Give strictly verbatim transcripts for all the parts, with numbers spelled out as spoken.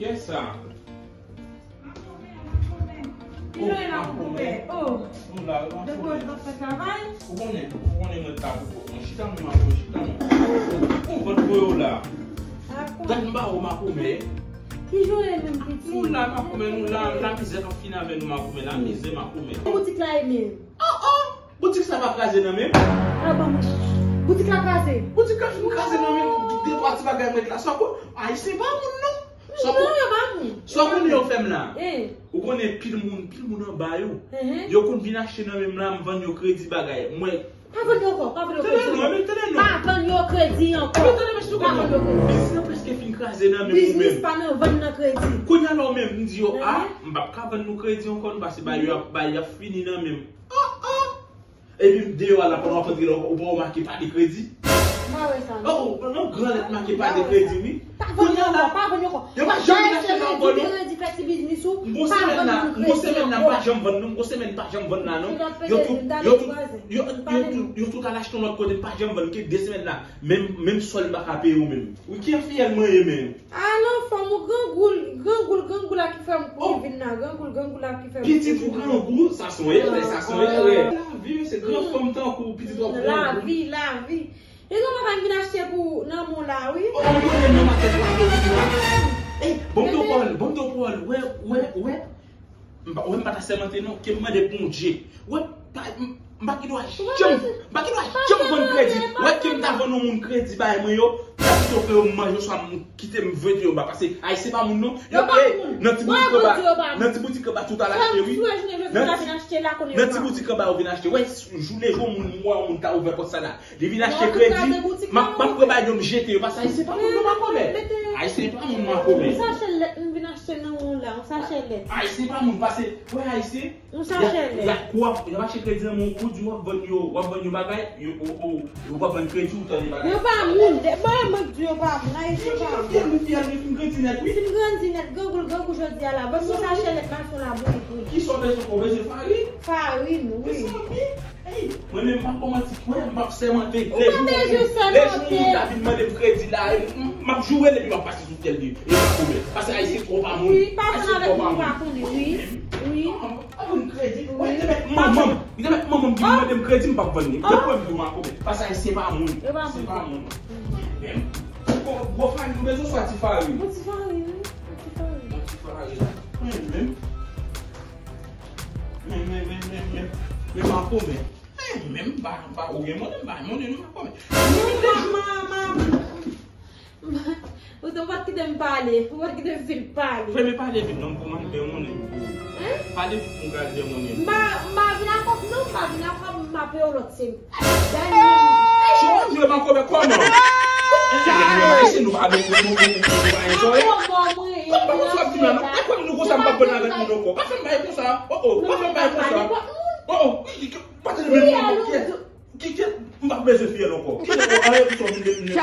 Kiyès sa? Makomè, makomè. Ki jan w ye, makomè? Oh. Nou la wi, makomè. Depi w ap fè travay? Ou konnen, ou konnen mwen ta pou mwen. Chita mwen, makomè, chita mwen. Ou vant voye w la. Dakò. Gad m ba ou, makomè. Ki jan w ye menm, pitit? Nou la, makomè, nou la, lamizè k ap fini avè nou, makomè, lamizè, makomè. Boutik la ye menm. Oh, oh! Boutik sa pa kraze nan men m. Ah, ban mwen. Boutik la kraze. Boutik la fin kraze nan men m. De twa ti bagay m ret la. Sa pou Ayisyen pa moun non. Sa pou Sa pou yo fè m la. Eh. Ou konnen pil moun, pil moun anba yo. Mhm. Yo konn vin achte nan men m la, m vann yo kredi bagay. Mwen Pa vann yo ankò, pa vann yo kredi. Tande non, men tande non. Pa vann yo kredi ankò. Men tande men sou konnen. Pa vann yo kredi. Biznis nan prèske fin kraze nan men m ou menm. Biznis pa nan vann nan kredi. Kounye a la ou menm, m di yo, ah, m p ap ka vann nou kredi ankò, nou pase bagay yo ap, bagay y ap fini nan men m. Oh, oh. Epi m deyò a la pandan w ap antre la, ou pa remake pa de kredi. M pa wè sa non. Oh, oh, non, gran lèt make pa de kredi, wi. Pa vann yo ankò, pa vann yo ankò. Yo pa janm vin achte nan ankò non. Fè ti biznis ou, m gon semèn la, m gon semèn la, m pa janm vann non, m gon semèn m pa janm vann la non. Yo tout, yo tout, yo, yo tout, yo tout al achte yon lòt kote, m pa janm vann, gen de semèn la. Menm, menm sòl m pa ka peye ou menm. Wi, ki fiyèl mwen ye menm? Ah non, fanm ou grangou, grangou, grangou la ki fè m kouri vin la, grangou, grangou la ki fè m kouri vin la. Pitit ou grangou, sa se yon erè, sa se yon erè. Lavi, mesye, gran fanm tankou pitit w ap grangou. Lavi, lavi. Li gon bagay m vin achte pou nan men w la, wi. Oh, m konnen nan makèt la, wi. Ey, ban m di w pawòl, ban m di w pawòl. Wè, wè, wè. M pa, wè, m pa ta sèmante non, ke m mande Bondye. Wè, pa, m, m pa gen dwa janm, m pa gen dwa janm vann kredi. Wè, ke m ta vann yon moun kredi bagay mwen yo, m ta pito fè yo manje, oswa m kite m vete yo ba. Paske Ayisyen pa moun non. Yo pa moun. Nan ti boutik anba, nan ti boutik anba tout al achte, wi. Nan ti boutik anba yo vin achte. Wè, jou le jou, moun, mwa, moun ta ouvè pòt sa la. Li vin achte kredi, m ap, m ap pran bagay yo, m jete yo, paske Ayisyen pa moun non, makomè. Ayisyen pa moun, makomè. Yon sachè lèt m vin achte nan men w la, yon sachè lèt. Ayisyen pa moun, paske, wè Ayisyen, yon sachè lèt. Y ap, y ap achte kredi nan men w, kou di w ap vann yo, w ap vann yo bagay, yo, o, o, yo p ap vann kredi, ou tande bagay. Yo pa moun, de, bon, mwen di yo pa moun, Ayisyen pa moun. Fiyèl, fiyèl, fiyèl, fin grandi nèt, wi. Fin grandi nèt, grangou, grangou jodi a la. Vann yon sachè lèt, m al fè yon labourik, wi. Kisa w bezwen, ou bezwen farin? Farin, wi. Ey, mwen menm m p ap kòmanse kwè, m p ap sèmante. Lejou moun, lejou moun ta vin mande m kredi la, m, m, m ap joure l epi m ap pase sou tèl li. E pa pwoblèm. Paske Ayisyen twò pa moun. Wi, pa vann avèk moun ou pa konnen, wi. Wi. Pa vann kredi. Wi. Mwen te mèt manman m, mwen te mèt manman m vin mande m kredi, m p ap vann li. Depi m di w makomè. Paske Ayisyen pa moun. Yo pa moun. Se pa moun. Menm. Gwo, gwo farin, nou bezwen swa ti farin. Yon ti farin, wi. Yon ti farin. Yon ti farin. Mwen menm. Men, men, men, men, men, men, makomè. Men, men, m pa, m pa, ou gen monnen, m pa gen monnen, non, makomè. Non, non, ma, ma, ma. Ou te, ou pa t kite m pale, ou pa t kite m fin pale. Fè men pale vit, non, pou m al gen monnen. Hein? Pale vit pou m ka al gen monnen. M pa, m pa vin ak kòb, non, m pa vin ak kòb, m pa peye w lòt semèn. Dènye. Jodi, makomè, kòman? Ayisyen nou pa, nou, nou, nou, nou, nou pa enjoy. Kòman sa w ap di m la, non? E kòm nou konsa, m p ap vann avèk moun ankò. Pa fè m bagay konsa. Oh, oh, pa fè m bagay konsa. Oh, oh, pa tande menm non, kiyès? Ki, ki, m pa bezwen fiyèl ankò. Kiyès, oh, anyen pou sa w vin de, vin de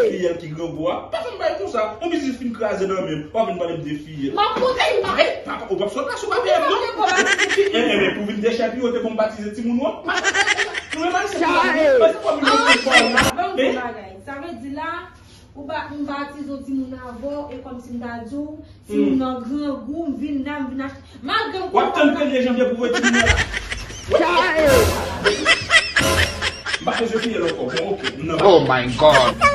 fiyèl ki grangou a. Pa fè m bagay konsa. Yon biznis fin kraze nan men m. W ap vin pale m de fiyèl. M ap monte, m ap. Ey, papa, ou p ap sot la si w pa peye m, non? Enben, pou vin dechèpiye, ou te bon batize timoun ou an. Nou menm Ayisyen, nou pa, pa se kòm nou te fò la. Ban m di bagay. Sa vle di la, ou ba, m batize yon timoun avè w, e kòmsi m ta di w, si m nan grangou, m vin la, m vin achte. Malgre m konn w ap tann premye janvye pou voye timoun nan la. M pa bezwen fiyèl ankò. Bon, oke, m nan. Oh my God.